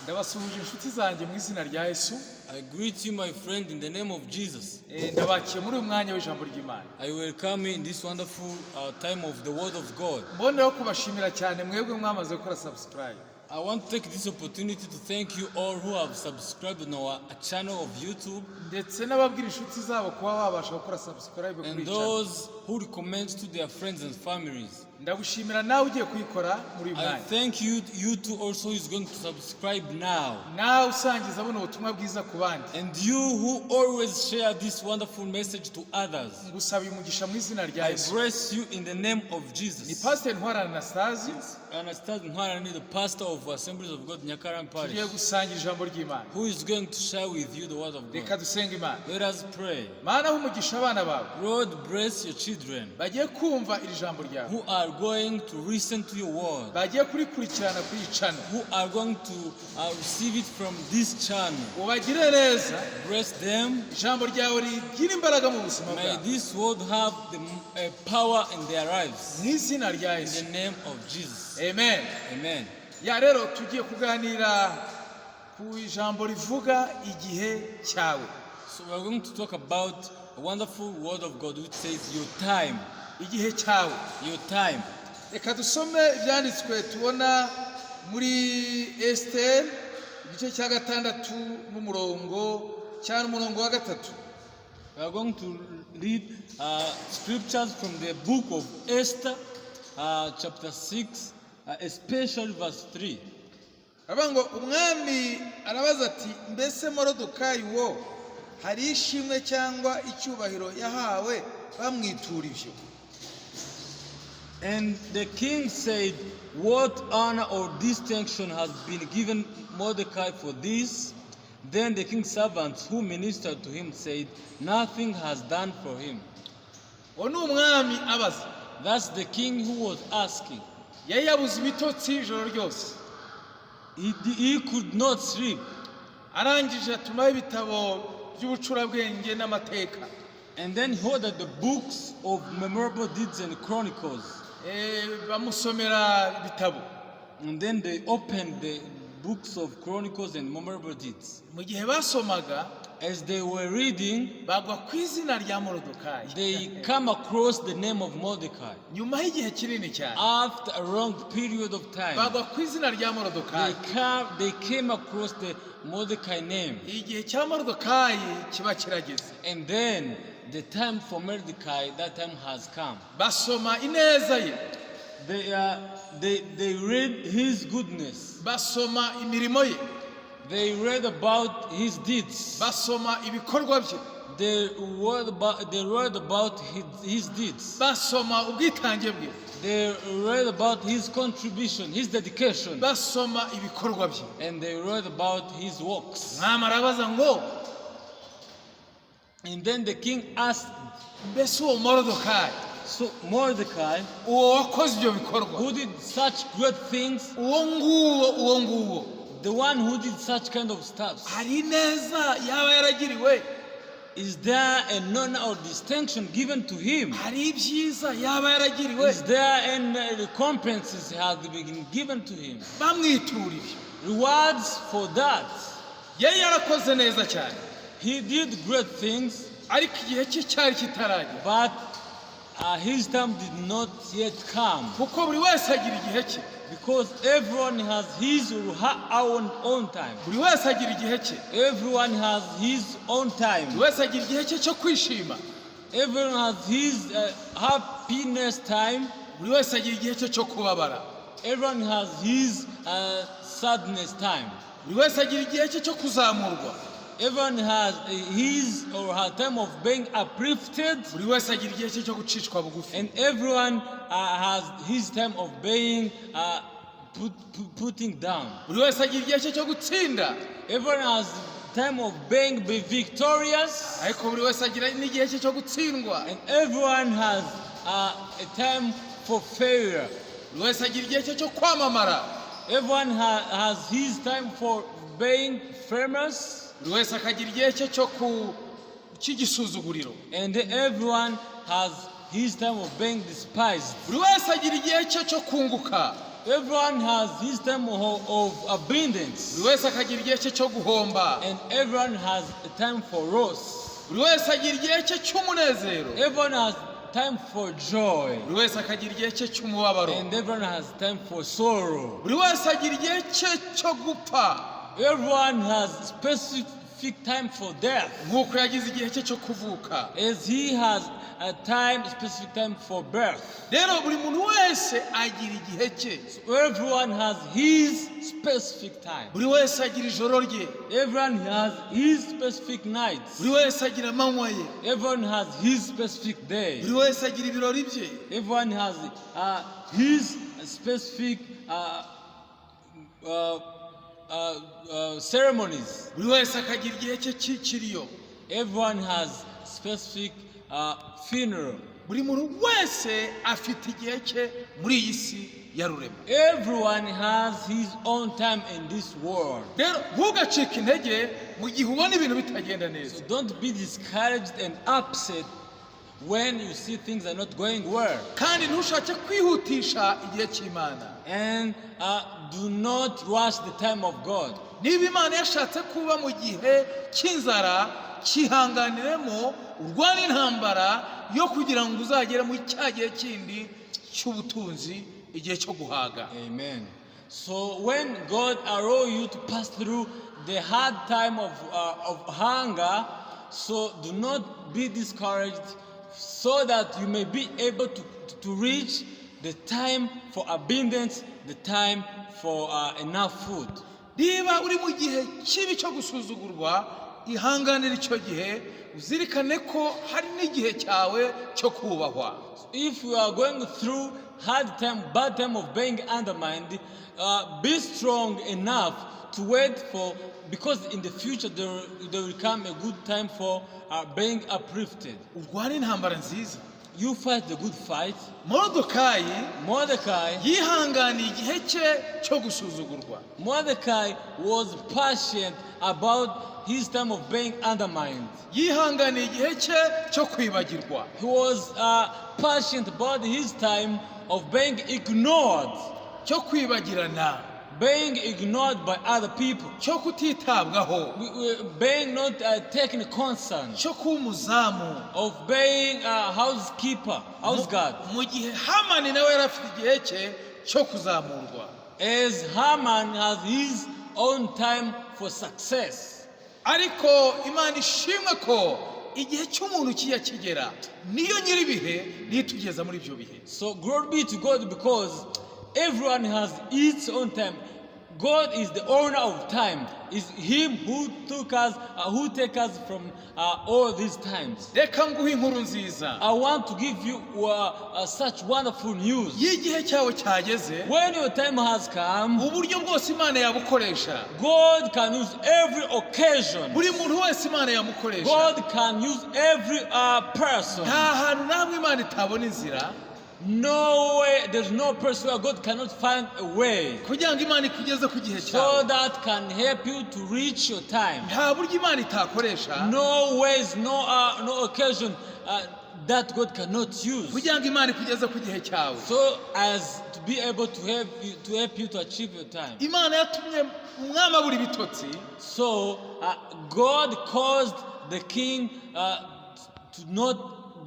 Ndabasuhuje inshuti zanjye mu izina rya Yesu. I greet you, my friend, in the name of Jesus. Eh, ndabakiye muri uyu mwanya w'ijambo ry'Imana. I welcome you in this wonderful time of the Word of God. Mbonereho kubashimira cyane mwebwe mwamaze gukora subscribe. I want to take this opportunity to thank you all who have subscribed on our channel of YouTube ndetse n'ababwira inshuti zabo kuba babasha gukora subscribe kuri and iyi channel. Those who recommend to their friends and families. Ndagushimira nawe ugiye kuyikora muri uyu I mwanya. Thank you, you too also who is going to subscribe now. Nawe usangiza buno butumwa bwiza ku bandi. And you who always share this wonderful message to others. Ngusaba umugisha mu izina rya I Yesu. Bless you in the name of Ni Jesus. Pasiteri Ntwarane Anastasi. Anastasia Ntwarane, the pastor of Assemblies of God Nyakaram Tugiye Parish, gusangira ijambo ry'Imana. Who is going to share with you the word of Reka God. dusenge Imana. Let us pray. Mana, umugisha abana bawe Lord, bless your children bagiye kumva iri jambo ryawe, who are going to listen to your word, bagiye kurikurikirana kuri iyi channel. Who are going to receive it from this channel. Ubagire neza. Bless them. Ijambo ryawe rigire imbaraga mu buzima May bwabo. This word have the power in their lives. Mu izina rya In Yesu. the name of Jesus. Amen. Amen. Ya rero tugiye kuganira ku ijambo rivuga igihe cyawe. So we are going to talk about a wonderful word of God which says your time. Igihe cyawe. Your time. Reka dusome ibyanditswe tubona muri Esiteri igice cya gatandatu n'umurongo cyangwa umurongo wa gatatu. We are going to read scriptures from the book of Esther, chapter 6, especially verse 3. Aravuga ngo umwami arabaza ati mbese Morudokayi wo hari ishimwe cyangwa icyubahiro yahawe bamwitura ibyo? And the king said, "What honor or distinction has been given Mordecai for this?" Then the king's servants who ministered to him said, "Nothing has done for him." Uwo ni umwami abaza. That's the king who was asking. Yari yabuze ibitotsi ijoro ryose. He could not sleep. Arangije atumaho ibitabo by'ubucurabwenge n'amateka. And then he ordered the books of memorable deeds and chronicles. Eh, bamusomera ibitabo. And then they opened the books of chronicles and memorable deeds. Mu gihe basomaga, As they were reading, bagwa ku izina rya Morudokayi. They come across the name of Mordecai. Nyuma y'igihe kinini cyane, After a long period of time, bagwa ku izina rya Morudokayi. They came across the Mordecai name. Igihe cya Morudokayi kiba kirageze. And then the time for Mordecai, that time has come. Basoma ineza ye. They read his goodness. Basoma imirimo ye. They read about his deeds. Basoma ibikorwa bye. They read about his deeds. Basoma ubwitange bwe. They read about his contribution, his dedication, Basoma ibikorwa bye. And they read about his works. Umwami arabaza ngo And then the king asked, mbese uwo Morudokayi, so Mordecai, uwo wakoze ibyo bikorwa, who did such great things, uwo nguwo uwo nguwo, the one who did such kind of stuff, hari ineza yaba yaragiriwe? Is there an honor or distinction given to him? Hari ibyiza yaba yaragiriwe? Is there any recompenses has been given to him? Bamwitura ibyo. Rewards for that. Yari yarakoze neza cyane, He did great things, ariko igihe cye cyari kitaragera. But his time did not yet come. Kuko buri wese agira igihe cye. Because everyone has his or her own time. Buri wese agira igihe cye. Everyone has his own time. Buri wese agira igihe cye cyo kwishima. Everyone has his happiness time. Buri wese agira igihe cye cyo kubabara. Everyone has his sadness time. Buri wese agira igihe cye cyo kuzamurwa. Everyone has his or her time of being uplifted. Buri wese agira igihe cye cyo gucishwa bugufi. And everyone has his time of being putting down. Buri wese agira igihe cye cyo gutsinda. Everyone has time of being be victorious. Ariko buri wese agira n'igihe cye cyo gutsindwa. And everyone has a time for failure. Buri wese agira igihe cye cyo kwamamara. Everyone has his time for being famous. Buri wese akagira igihe cye cyo ku cy'igisuzuguriro. And everyone has his time of being despised. Buri wese agira igihe cye cyo kunguka. Everyone has his time of abundance. Buri wese akagira igihe cye cyo guhomba. And everyone has a time for loss. Buri wese agira igihe cye cy'umunezero. Everyone has time for joy. Buri wese akagira igihe cye cy'umubabaro. And everyone has time for sorrow. Buri wese agira igihe cye cyo gupfa. Everyone has specific time for death. Nk'uko yagize igihe cye cyo kuvuka. As he has a time, specific time for birth. Rero buri muntu wese agira igihe cye. So everyone has his specific time. Buri wese agira ijoro rye. Everyone has his specific nights. Buri wese agira amanywa ye. Everyone has his specific day. Buri wese agira ibirori bye. Everyone has his specific ceremonies. Buri wese akagira igihe cye cy'ikiriyo. Everyone has specific funeral. Buri muntu wese afite igihe cye muri iyi si ya Rurema. Everyone has his own time in this world. Rero ntugacike intege mu gihe ubona ibintu bitagenda neza. So don't be discouraged and upset when you see things are not going well. Kandi ntushake kwihutisha igihe cy'Imana. And do not rush the time of God. Niba Imana yashatse kuba mu gihe cy'inzara, cyihanganiremo, urwane intambara yo kugira ngo uzagere mu cya gihe kindi cy'ubutunzi, igihe cyo guhaga. Amen. So when God allow you to pass through the hard time of hunger, so do not be discouraged, so that you may be able to reach the time for abundance, the time for enough food. Niba uri mu gihe kibi cyo gusuzugurwa, ihanganire icyo gihe, uzirikane ko hari n'igihe cyawe cyo kubahwa. If you are going through hard time, bad time of being undermined, be strong enough to wait for, because in the future there will come a good time for being uplifted. Urwane intambara nziza. You fight the good fight. Morudukayi Mordecai, yihanganiye igihe cye cyo gusuzugurwa. Mordecai was patient about his time of being undermined. Yihanganiye igihe cye cyo kwibagirwa. He was patient about his time of being ignored, cyo kwibagirana, being ignored by other people, cyo kutitabwaho, being not taken concern, cyo kuba umuzamu, of being a housekeeper, house guard. Mu gihe Hamani nawe yari afite igihe cye cyo kuzamurwa. As Haman has his own time for success. Ariko Imana ishimwe ko igihe cy'umuntu kijya kigera, niyo nyir'ibihe niyo itugeza muri ibyo bihe. So glory be to God, because everyone has its own time. God is the owner of time. It's Him who took us, who take us from all these times. Reka nguhe inkuru nziza. I want to give you such wonderful news. Iyo igihe cyawe cyageze, When your time has come, uburyo bwose Imana yabukoresha. God can use every occasion. Buri muntu wese Imana yamukoresha. God can use every person. Nta hantu namwe Imana itabona inzira. No way, there's no person where God cannot find a way. Kugira ngo Imana ikugeze ku gihe So cyawe. that can help you to reach your time. Nta buryo Imana itakoresha No ways, no occasion that God cannot use. kugira ngo Imana ikugeze ku gihe cyawe. So as to be able to help you to achieve your time. Imana yatumye umwami abura ibitotsi. So God caused the king to not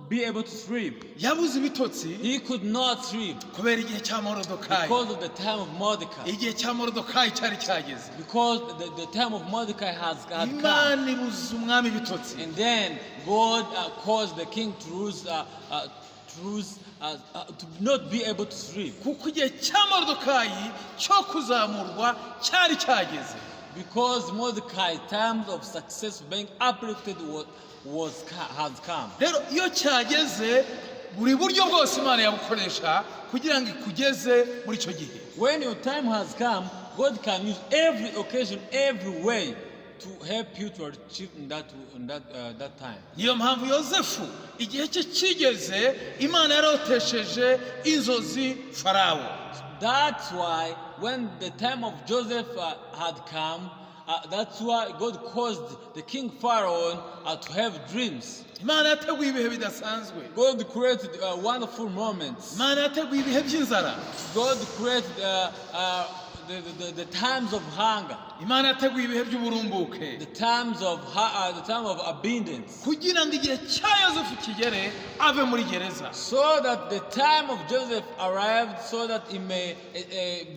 be able to sleep. Yabuze ibitotsi He could not sleep kubera igihe cya Morudokayi. Because of the time of Mordecai. Igihe cya Morudokayi cyari cyageze. Because the time of Mordecai had come. Imana ibuza umwami ibitotsi. And then God caused the king to not be able to sleep. Kuko igihe cya Morudokayi cyo kuzamurwa cyari cyageze. Because Mordecai times of success being uplifted has come. Rero iyo cyageze, buri buryo bwose Imana yabukoresha kugira ngo ikugeze muri icyo gihe. When your time has come, God can use every occasion, every way to help you to achieve in that time. Niyo mpamvu Yosefu igihe cye kigeze, Imana yarotesheje inzozi Farawo. That's why when the time of Joseph had come, That's why God caused the king Pharaoh to have dreams. Imana yateguye ibihe bidasanzwe. God created wonderful moments. Imana yateguye ibihe by'inzara. God created the times of hunger, Imana yateguye ibihe by'uburumbuke the time of abundance, kugira ngo igihe cya Yosefu kigere ave muri gereza. So that the time of Joseph arrived, so that he may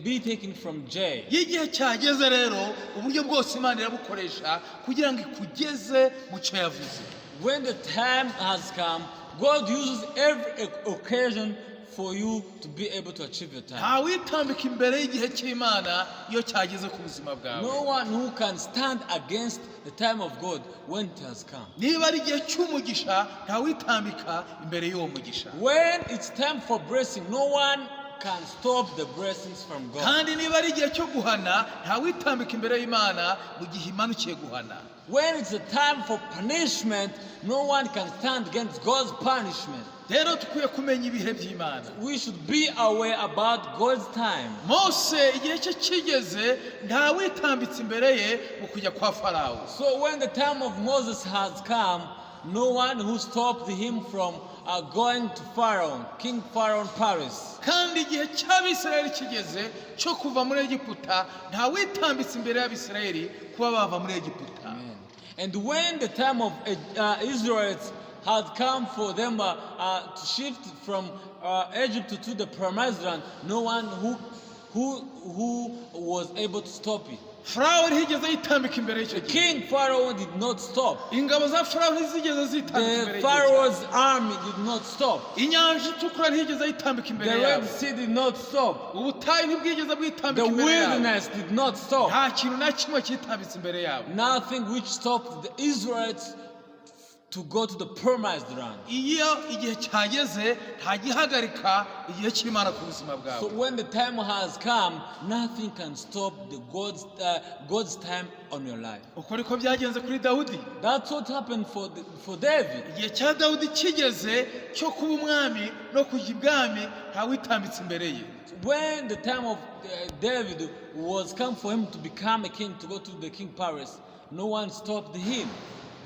be taken from jail. Iyo igihe cyageze rero, uburyo bwose Imana irabukoresha kugira ngo ikugeze mu cyo yavuze. When the time has come, God uses every occasion for you to be able to achieve your time. Ntawitambika imbere y'igihe cy'Imana iyo cyageze ku buzima bwawe. No one who can stand against the time of God when it has come. Niba ari igihe cy'umugisha, ntawitambika imbere y'uwo mugisha. When it's time for blessing, no one can stop the blessings from God. Kandi niba ari igihe cyo guhana, ntawitambika imbere y'Imana mu gihe imanukiye guhana. When it's a time for punishment, no one can stand against God's punishment. Rero dukwiye kumenya ibihe by'Imana. We should be aware about God's time. Mose igihe cye kigeze, ntawitambitse imbere ye mu kujya kwa Farawo. So when the time of Moses has come, no one who stopped him from going to Pharaoh, King Pharaoh palace. Kandi igihe cy'Abisirayeli kigeze cyo kuva muri Egiputa, ntawitambitse imbere y'Abisirayeli kuba bava muri Egiputa. Amen. And when the time of Israelites had come for them to shift from Egypt to the promised land, no one who was able to stop it. Farawo ntiyigeze yitambika imbere y'icyo gihe. King Pharaoh did not stop. Ingabo za Farawo ntizigeze zitambika imbere The y'igihe. Pharaoh's army did not stop. Inyanja Itukura ntiyigeze yitambika imbere The yabo. Red Sea did not stop. Ubutayu ntibwigeze bwitambika The imbere yabo. Wilderness did not stop. Nta kintu na kimwe cyitambitse imbere yabo. Nothing which stopped the Israelites to go to the promised land. Iyo igihe cyageze, nta gihagarika igihe cy'Imana ku buzima bwawe. So when the time has come, nothing can stop the God's time on your life. Uko niko byagenze kuri Dawudi. That's what happened for David. Igihe cya Dawudi kigeze cyo kuba umwami no kujya ibwami, ntawitambitse imbere ye. When the time of David was come for him to become a king, to go to the king palace, no one stopped him.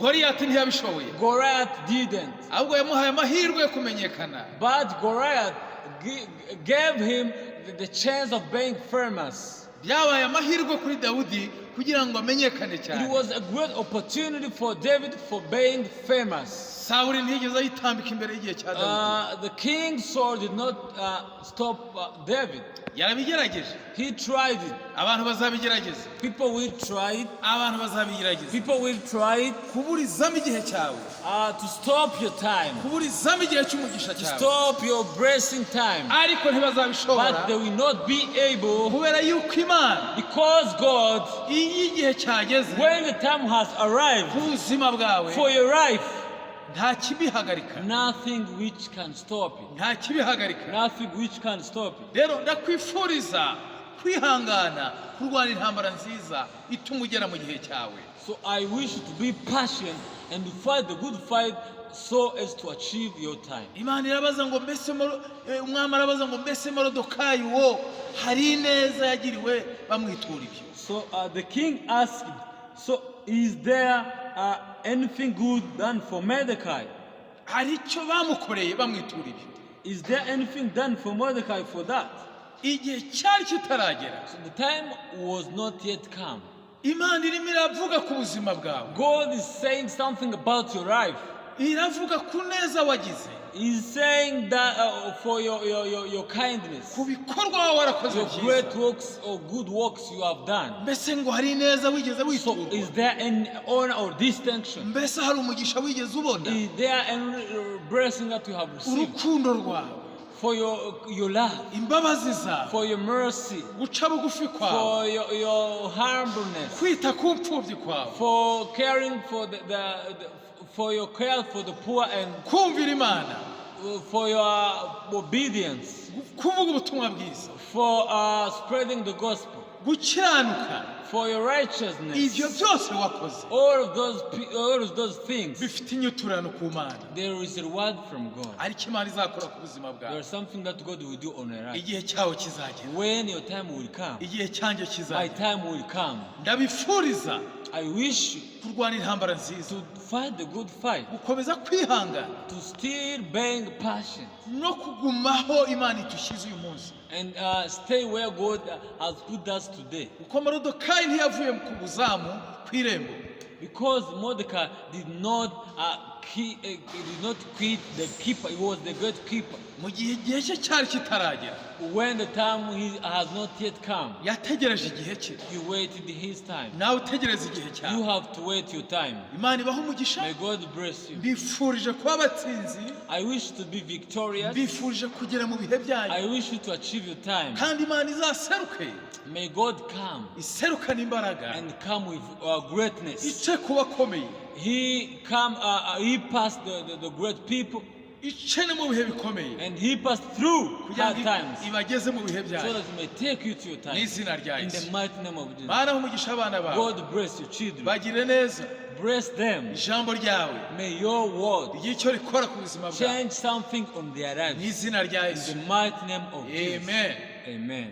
Goliyati ntiyabishoboye. Goliath didn't. Ahubwo yamuhaye amahirwe yo kumenyekana. But Goliath gave him the chance of being famous. Byabaye amahirwe kuri Dawudi kugira ngo amenyekane It cyane. Was a great opportunity for David for being famous. Sawuli ntiyigeze ayitambika imbere y'igihe cya Dawudi. The king Saul did not stop David. Yarabigerageje. He tried it. Abantu bazabigerageza. People will try it. Abantu bazabigerageza People will try it kuburizamo igihe cyawe, to stop your time, kuburizamo igihe cy'umugisha to cyawe, stop your blessing time. ariko ntibazabishobora, But they will not be able kubera yuko Imana, because God, iyo igihe cyageze when the time has arrived ku buzima bwawe, for your life, nta kibihagarika. Nothing which can stop it. Nta kibihagarika. Nothing which can stop it. Rero ndakwifuriza kwihangana, kurwana intambara nziza ituma ugera mu gihe cyawe. So I wish you to be patient and to fight the good fight so as to achieve your time. Imana irabaza ngo mbese umwami arabaza ngo mbese Morudokayi wo hari ineza yagiriwe bamwitura ibyo? So the king asked, "So is there anything good done for Mordecai?" Hari icyo bamukoreye bamwitura ibyo? Is there anything done for Mordecai for that? Igihe cyari kitaragera. So the time was not yet come. Imana irimo iravuga ku buzima bwawe. God is saying something about your life. Iravuga ku neza wagize, He's saying that for your kindness, ku bikorwa waba warakoze your byiza. Great works or good works you have done. Mbese ngo hari ineza wigeze So witurwa? is there any honor or distinction? Mbese hari umugisha wigeze ubona? Is there any blessing that you have received Urukundo rwawe, for your love, imbabazi zawe, for your mercy, guca bugufi kwawe, for your humbleness, kwita ku mfubyi kwawe, for caring for the for your care for the poor and kumvira Imana, for your obedience, kuvuga ubutumwa bwiza, for spreading the gospel, gukiranuka, For your righteousness. Ibyo byose wakoze All of those things, bifite inyiturano ku Mana. There is a reward from God. Ariko Imana izakora ku buzima bwawe. There is something that God will do on your life. Igihe cyawe kizagera. When your time will come, Igihe cyanjye my kizagera. Time will come. Ndabifuriza I wish you kurwana intambara nziza, to fight the good fight, gukomeza kwihangana, to still being patient, no kugumaho Imana itushyize uyu munsi. And stay where God has put us today. Kuko Moridekayi ntiyavuye ku buzamu ku irembo. Because Mordecai did not quit the keeper. He was the great keeper. Mu gihe igihe cye cyari kitaragera, When the time he has not yet come, yategereje igihe cye. He waited his time. Nawe utegereze igihe You cyawe. Have to wait your time. Imana ibahe umugisha. May God bless you. Mbifurije kuba abatsinzi. I wish to be victorious. Mbifurije kugera mu bihe byanyu. I wish you to achieve your time. Kandi Imana izaseruke, May God come iserukane imbaraga, and come with greatness. ice ku bakomeye, He come. He passed the great people, ice no mu bihe bikomeye, and he passed through kugira hard ngo times, ibageze mu bihe so byanyu. That he may take you to your time. Mu izina rya In Yesu. The mighty name of Jesus. Mana, umugisha abana bawe. God bless your children. Bagire neza. Bless them. Ijambo ryawe May your word rigire icyo rikora ku buzima bwawe. Change something on their Mu lives. izina rya In Yesu. the mighty name of Jesus. Amen. Amen.